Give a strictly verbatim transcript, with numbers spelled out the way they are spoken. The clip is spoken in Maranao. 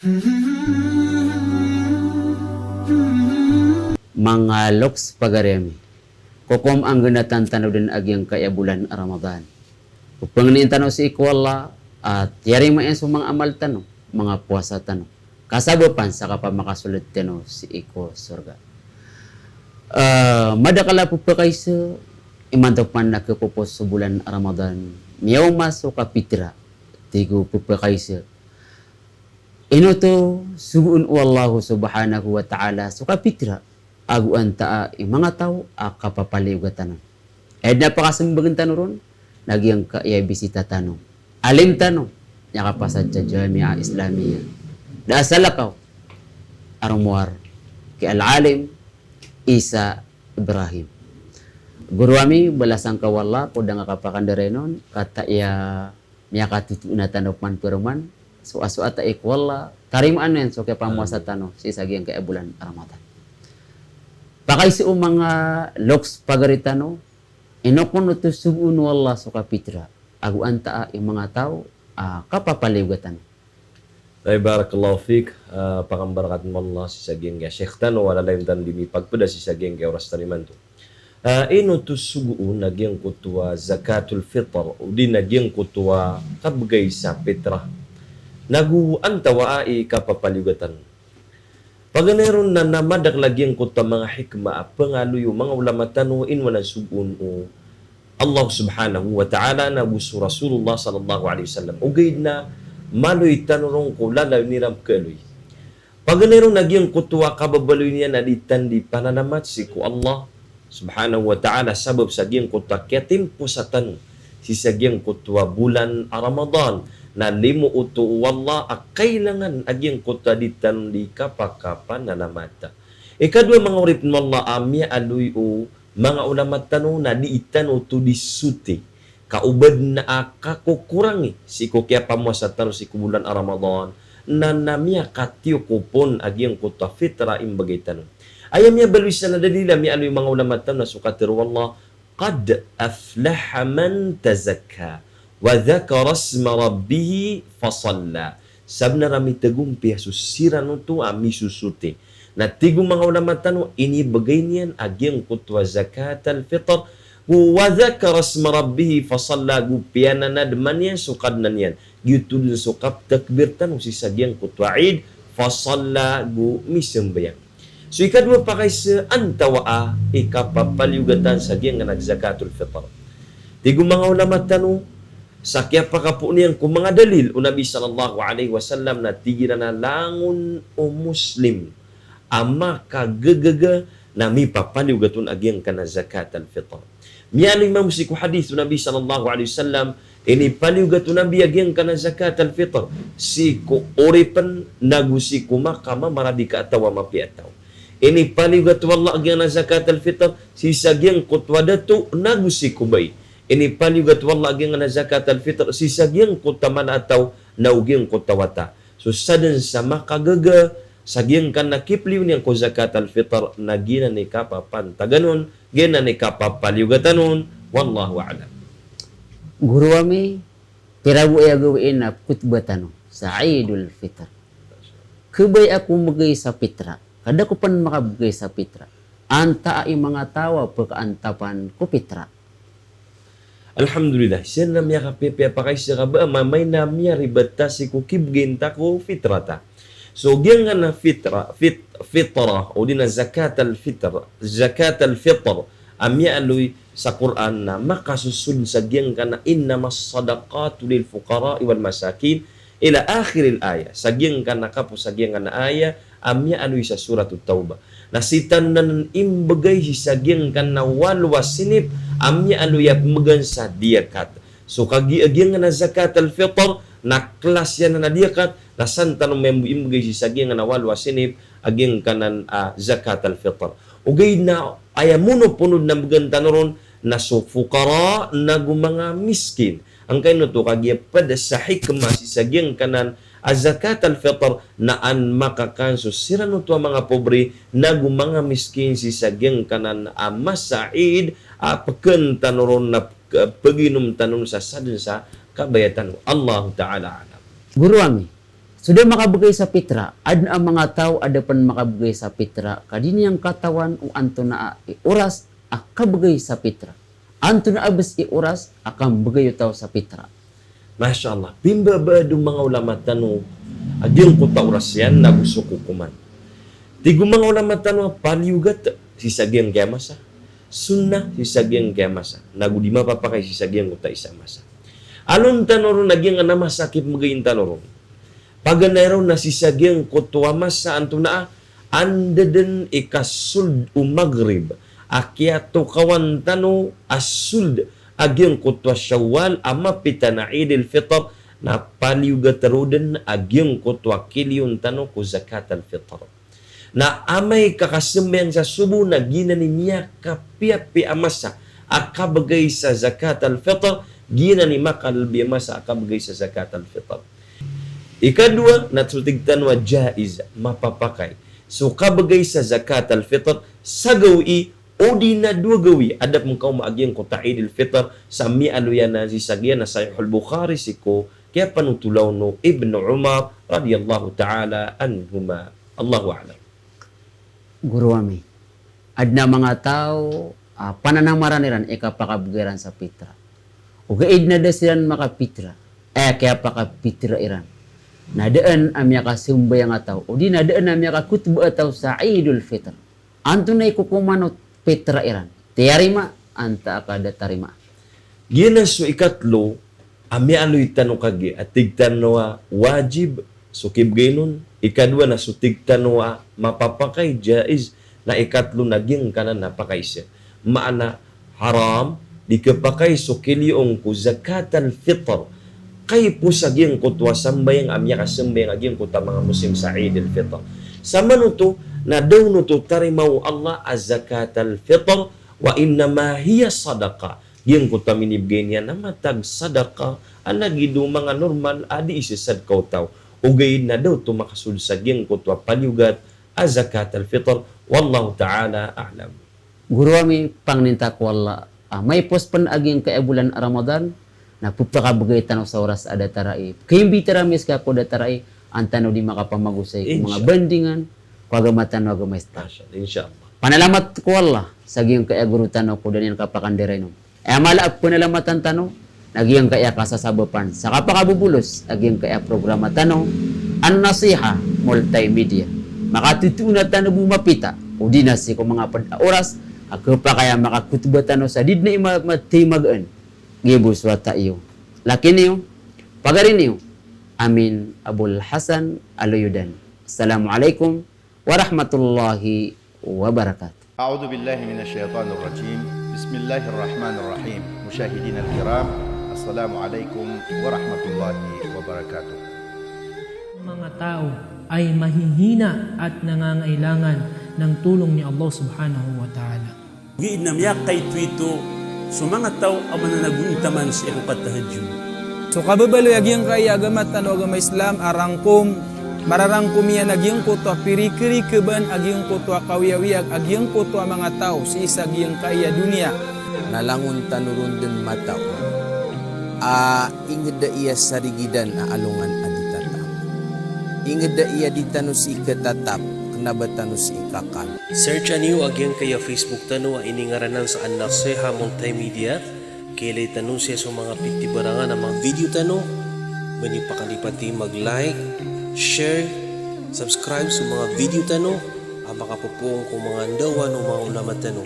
Manga loks pagari ami, kokom anggenatan tano den a giyangkaya bolan a Ramadan. Pepangnin tano sii ko Allah a tiyarima iyan so manga amal tano, manga powasa tano, kasabapan sa kapamakasold tano sii ko sorga. Eh, madakel a pepakaiza, imanto pman a kepopos so bolan a Ramadan, miyaoma so kapitra, tig o pepakaiza. Ino oto sogoon o Allah subhanahu wa ta'ala so kapitra, ago antaa i manga taw a kapapaliyogatan on? Aya den a pakasembagn tano ron na giyangkaya bisita tano, alim tano, miyakapasad sa Jamiah Islamiyah, da a salakaw a romowar ki Al-Alim Isa Ibrahim. Goro ami, balasan ka o Allah ko da nga kapakandaray on, ka ta iya miyakatotona tano pman paroman, so asoat ai ko Allah, tarimaan iyan so kiyapamowasa tano sii sa giyangkaya bolan a Ramadan. Pakaiza o manga loks pagari tano, ino kon oto sogoon o Allah so kapitra, ago antaa i manga taw a kapapaliyogatan on? Ay, barakallahu fik. Ah, pakambarakatan o Allah sii sa giyangkaya Sheikh tano, walalayon tano di mipagpeda sii sa giyangkaya oras tano imanto. Ah, ino oto sogoon a giyangkoto a zakatul fitr, odi na giyangkoto a kabegay sa pitra, nago antawaa i kapapaliyogatan on? Paganay ron na, na madakel a giyangkoto a manga hikmah a pangaloy o manga ulama tano, ino anan sogoon o Allah subhanahu wa ta'ala nago so Rasulullah sallallahu alaihi wasallam. Ogaid na maloy tano ron ko lalayon iran pekhaaloy. Paganay ron a giyangkoto a kababaloy niyan a di tano di panalamat sii ko Allah subhanahu wa ta'ala sabap sa giyangkoto a kiyatimposa tano sii sa giyangkoto a bolan a Ramadan, na limo oto o Allah a kailangan a giyangkoto a di tano di kapakapanalamat. Ikadowa, manga oripen o Allah a miyaaloy o manga ulama tano, na di tano oto di soti, ka o ba den a kakokorangi sii ko kiyapamowasa tano sii ko bolan a Ramadan, na, na miyakatiyokop on a giyangkoto a fitra a imbegay tano. Aya miyabaloy san a dalil a miyaaloy o manga ulama tano na so katharo o Allah, "Qad aflaha man tazakka wa dhakara isma rabbihi fasalla." Sabenar a mitagompiya so siran oto a misosoti. Na tig o manga ulama tano, inibegay niyan a giyangkoto a zakat al-fitr, go wa dhakara isma rabbihi fasalla, go piyananadman iyan so Kadnan iyan. Giyoto den so kaptakbir tano sii sa giyangkoto a Eid, fasalla, go misambayang. So ikadowa, pakaiza, antawaa i kapapaliyogatan sa giyangkanan a zakatul fitr? Tig o manga ulama tano, sa kiyapakapoon iyan ko manga dalil o Nabi sallallahu alaihi wasallam na tig iran a langon o Muslim a makagagaga na mipapaliyogat on a giyangkanan a zakat al-fitr. Miyaaloy mambo sii ko hadith o Nabi sallallahu alaihi wasallam, inipaliyogat o Nabi a giyangkanan a zakat al-fitr sii ko oripen nago sii ko makamamaradi ka a taw a mapiya a taw. Inipaliyogat o Allah a giyangkanan a zakat al-fitr sii sa giyangkoto a dato nago sii ko bai. Inipaliyogat o Allah a giyangkanan a zakat al-fitr sii sa giyangkoto a mala a taw nago giyangkoto a wata. So saden sa makagaga sa giyangkanan a kipaliyo niyan ko zakat al-fitr na giyanan i kapapantagan on, giyanan i kapapaliyogatan on. Wallahu a'lam. Goro ami, pira bo aya gawii na khutbah tano sa Eidul Fitr. Kabaya ako mbegay sa pitra, ka da ako pen makabegay sa pitra. Antaa i manga taw a pekaantapan ko pitra? Alhamdulillah, siran a miyakapiyapiya pakaiza ka ba, ma-, maina miyaribat ta sii ko kibegay ta ko fitra ta. So giyangkanan a fitra, fit-, fitra, odi na zakat al-fitr, zakat al-fitr, a miyaaloy sa Qur'an na makasosold sa giyangkanan a innamas sadaqatu lil fuqara'i wal masakin, ila akhiril ayah. Sa giyangkanan a kapos sa giyangkanan a ayah a miyaaloy sa Suratut Taubah. Na sii tano nan imbegay sii sa giyangkanan a walo a sinip a miyaaloy a pemegan sa diyakat. So kagi-, giyangkanan a zakat al-fitr na klas iyan a diyakat, na san tano mambo imbegay sii sa giyangkanan a walo a sinip a giyangkanan a zakat al-fitr. Ogaid na aya monoponod na mbegan tano ron na so fuqara nago manga miskin. Angkaino oto? Kagiya ped sa hikmah sii sa giyangkanan a zakat al-fitr na an makakan so siran oto a manga pobre nago manga miskin sii sa giyangkanan a masa Eid a peken tano ron na pek-, peginom tano ron sa saden sa kabaya tano. Allahu ta'ala a'lam. Goro ami, So da makabgay sa pitra, adn a manga taw a da pn makabgay sa pitra, ka di niyan katawan o antonaa i oras a kabgay sa pitra. Antonaa bs i oras a kambgay o taw sa pitra. Masha Allah. Pimbabaad o manga ulama tano a giyangkoto a oras iyan nago so kokoman. Tig o manga ulama tano a paliyogat sii sa giyangkaya masa, sunnah sii sa giyangkaya masa, nago di mapapakay sii sa giyangkoto a isa a masa. Alon tano ron a giyangkanan a masa a kipmbgayin tano ron. Paganay ron na sii sa giyangkoto a masa antonaa, anda dn i kasold o Maghrib a kiyatokawan tano a sold a giyangkoto a Shawwal a mapita na Eid al-Fitr, na paliyogat ron dn a giyangkoto a kiliyon tano ko Zakat al-Fitr. Na amay ka kasambayang sa sobo na giyanan i miyakapiyapiya a masa a kabgay sa Zakat al-Fitr, giyanan i makalbi a masa a kabgay sa Zakat al-Fitr. Ikadowa, na so tig tano a jaiz, mapapakay so kabgay sa Zakat al-Fitr sa gawii odi na dowa gawii a da pn kaoma a giyangkoto a Eid al-Fitr, sa miyaaloy anan sii sa giyanan a Sahih al-Bukhari sii ko kiyapanothol on o Ibn Umar radiyallahu ta'ala anhuma. Allahu a'lam. Guro ami, adn a manga taw a pananamaran iran i kapakabgay iran sa pitra. Ogaid na da siran makapitra, aya kiyapakapitra iran na daan a miyakasambayang a taw, odi na daan a miyakakhutbah a taw sa Eidul Fitr. Antonaa i kokoman o pitra iran? Tiyarima antaa ka da tarima? Giyanan so ikatlo a miyaaloy tano kagiya a tig tano a wajib so kibgayn on. Ikadowa na so tig tano a mapapakay, jaiz, na ikatlo na giyangkanan a pakaiza. Maana haram di kapakay so kiliyo on ko zakat al-fitr kaipoon sa giyangkoto a sambayang a miyakasambayang a giyangkoto a manga Muslim sa Eid al-Fitr. Samanoto na da on oto tarima o Allah a zakat al-fitr, wa innama hiya sadaqah. Giyangkoto a minibgay niyan na matag sadaqah, a lagid o manga normal a di izasadka o taw. Ogaid na da oto makasold sa giyangkoto a paliyogat a zakat al-fitr. Wallahu ta'ala a'lam. Guro ami, pangnin ta ko Allah a maipos pn a giyangkaya bolan a Ramadan, na pphakabgay tano sa oras a datar ai. Kaimbitara mi ska ko datar ai, an tano di makapamagosay ko manga bandingan ko agama tano a agama Islam. Masha Allah, insha Allah. Panalamat ko Allah sa giyangkaya guro tano ko da niyan kapakandirain on. Aya mala a pnalamatan tano na giyangkaya kasasabapan sa kapakabobolos a giyangkaya programa tano, An-Nasiha Multimedia. Makatotoo na tano bo mapita, odi na sii ko manga pd a oras a khapakay a makakhutbah tano sa di dn i ma-, mathay magaan. Giya bo so wata iyo, laki niyo, pagari niyo, Amin Abul Hasan Aloyodan. Assalamu alaikum warahmatullahi wabarakatuh. أعوذ بالله من الشيطان الرجيم. بسم الله الرحمن الرحيم. مشاهدينا الكرام، السلام عليكم ورحمة الله وبركاته. Manga taw ay mahihina at nangangailangan ng tulong ni Allah Subhanahu wa Ta'ala. Giya na miyakaitwito so manga taw a mananagontaman sii ko katahajjud. So kababaloy a giyangkaya agama tano a agama Islam a rangkom, mararangkom iyan a giyangkoto a pirikrikaban a giyangkoto a kawiyawiyag a giyangkoto a manga taw sii sa giyangkaya doniya. Na langon tano ron dn mataw a ingd a aya sarigidan a alongan a di tatap. Ingd a aya di tano sii khatatap, kna ba tano sii kakal. Search-a niyo a giyangkaya Facebook tano a iningaranan sa An-Nasiha Multimedia. Kailay tano sii so manga pitibarangan a manga video tano. Ba niyo pakalipati mag-like, share, subscribe so manga video tano a makapopoon ko manga ndawan o manga ulama tano.